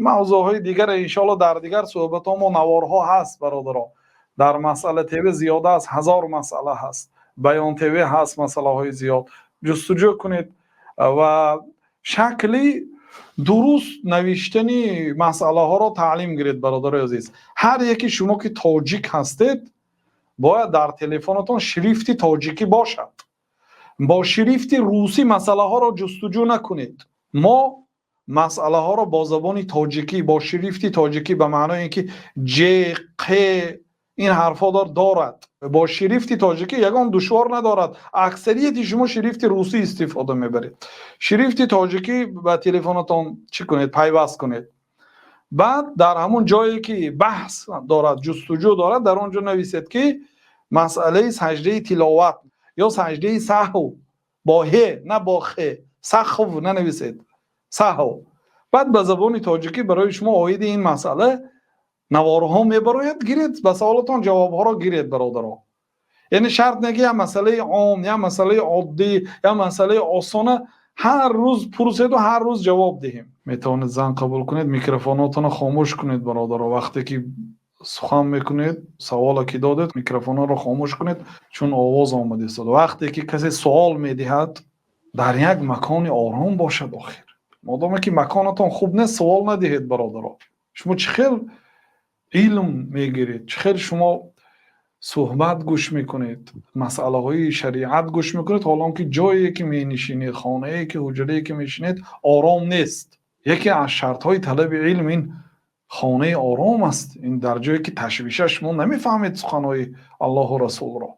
Мавзӯъҳои дигар, иншоаллоҳ, дар дигар суҳбатҳо мо наворҳо ҳаст, бародарон. Дар Масъала ТВ зиёда аз 1000 масъала ҳаст, Баён ТВ ҳаст, масъалаҳои зиёд. Ҷустуҷӯ кунед ва шакли дуруст навиштани масъалаҳоро таълим гиред, бародарони азиз. Ҳар яки шумо ки тоҷик ҳастед, бояд дар телефонатон шрифти тоҷикӣ бошад. Бо шрифти русӣ масъалаҳоро ҷустуҷӯ накунед. Мо масъалаҳоро бо забони тоҷикӣ, бо шрифти тоҷикӣ, ба маънои ин ки ҷ, қ, ин ҳарфҳо дорад, бо шрифти тоҷикӣ ягон душвор надорад. Аксарияти шумо шрифти русӣ истифода мебаред. Шрифти тоҷикӣ ба телефонатон чӣ кунед, пайваст кунед. Баъд дар ҳамон ҷое ки баҳс дорад, ҷустуҷӯ дорад, дар он ҷо нависед, ки масъалаи саҷдаи тиловат ё саҷдаи саҳв, бо ҳе, на бо хе, сахв нанависед, саҳв. Баъд ба забони тоҷикӣ барои шумо оиди ин масъала наворҳо мебарояд. Гиред, ба саволатон ҷавобҳоро гиред, бародарон. Яъне шарт не ки як масъалаи ом, як масъалаи оддӣ, як масъалаи осона ҳар рӯз пурседу ҳар рӯз ҷавоб диҳем. Метавонед зан қабул кунед. Микрофонотонро хомӯш кунед, бародаро. Вақте ки сухан мекунед, саволе ки додед, микрофонҳоро хомӯш кунед, чун овоз омада истода. Вақте ки касе суол медиҳад, дар як макони ором бошад. Охир модоме ки маконатон хуб нест, суол надиҳед, бародаро. Шумо чӣ хел илм мегиред, чӣ хел шумо суҳбат гӯш мекунед, масъалаҳои шариат гӯш мекунед, ҳол он ки ҷое ки менишинед, хонае ки, ҳуҷрае ки мешинед, ором нест? Яке аз шартҳои талаби илм ин хонаи ором аст. Ин дар ҷое ки ташвиша, шумо намефаҳмед суханҳои Аллоҳу Расулро.